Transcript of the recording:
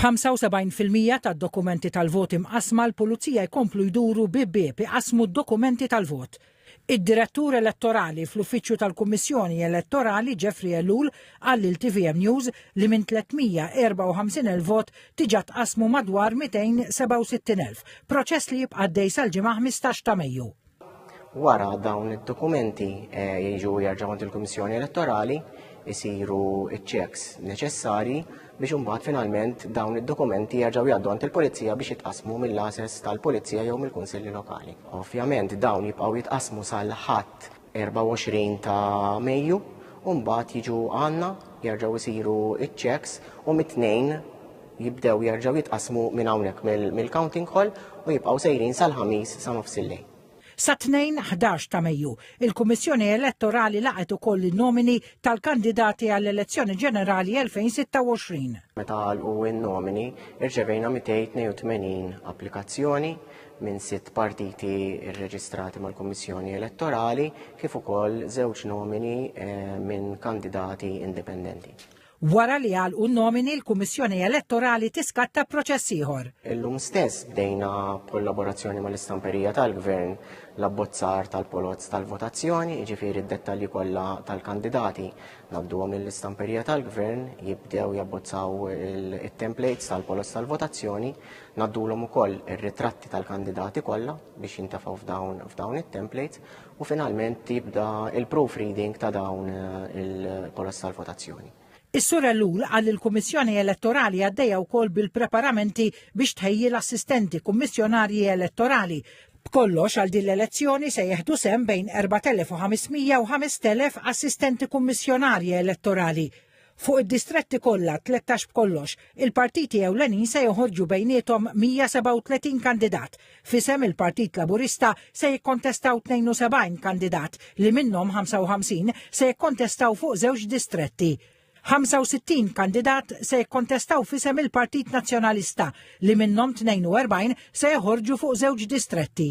B'75% tad-dokumenti tal-vot imqassma l-Pulizija jkomplu jduru bieb bieb iqassmu d-dokumenti tal-vot. Id-Direttur Elettorali fl-Uffiċċju tal-Kummissjoni Elettorali Jeffrey Ellul qal lil tvm News li minn 354,000 vot diġà tqassmu madwar 267,000, proċess li jibqa' għaddej sal-Ġimgħa 15 ta' Mejju. Wara dawn id-dokumenti eh, jiġu jerġgħu għand il-Kummissjoni Elettorali, isiru ċ-checks neċessarji biex imbagħad finalment dawn id-dokumenti jerġgħu jgħaddu għand il-Pulizija biex jitqasmu mill-ases tal-Pulizija jew mill-Kunsilli Lokali. Ovvjament dawn jibqgħu jitqasmu sal-Ħadd 24 ta' Mejju u mbagħad jiġu għandna jerġgħu jsiru ċ-checks u mit-tnejn jibdew jerġgħu jitqassmu minn hawnhekk mill-counting hall u jibqgħu sejrin sal-Ħamis sa nofs il-lejl. Sat-Tnejn 11 ta' Mejju, il-Kummissjoni Elettorali laqgħet ukoll in-nomini tal-kandidati għall-elezzjoni ġenerali 2026. Meta għalqu n-nomini, irċevejna 282 applikazzjoni minn sitt partiti rreġistrati mal-Kummissjoni Elettorali kif ukoll żewġ nomini eh, minn kandidati indipendenti. Wara li għalqu n-nomini, l-Kummissjoni Elettorali tiskatta proċess ieħor. Illum stess bdejna b'kollaborazzjoni mal-istamperija tal-Gvern l-abbozzar tal-polozz tal-votazzjoni, jiġifieri d-dettalji kollha tal-kandidati ngħadduhom lill-istamperija tal-Gvern, jibdew jabbozzaw it-templates tal-polozz tal-votazzjoni, ngħaddulhom ukoll ir-ritratti tal-kandidati kollha biex jintefgħu f'dawn it-templates u finalment jibda il-proofreading ta' dawn eh, il-polozz tal-votazzjoni. Is-Sur Ellul qal li l-Kummissjoni Elettorali għaddejja wkoll bil-preparamenti biex tħejji l-assistenti kummissjonarji elettorali. B'kollox għal din l-elezzjoni se jieħdu sehem bejn 4,500 u 5,000 assistenti kummissjonarji elettorali. Fuq id-distretti kollha, 13 b'kollox, il-partiti ewlenin se joħorġu bejniethom 137 kandidat. F'isem il-Partit Laburista se jikkontestaw 72 kandidat li minnhom 55 se jikkontestaw fuq żewġ distretti. 65 kandidat se jikkontestaw f'isem il-Partit Nazzjonalista li minnhom 42 se joħorġu fuq żewġ distretti.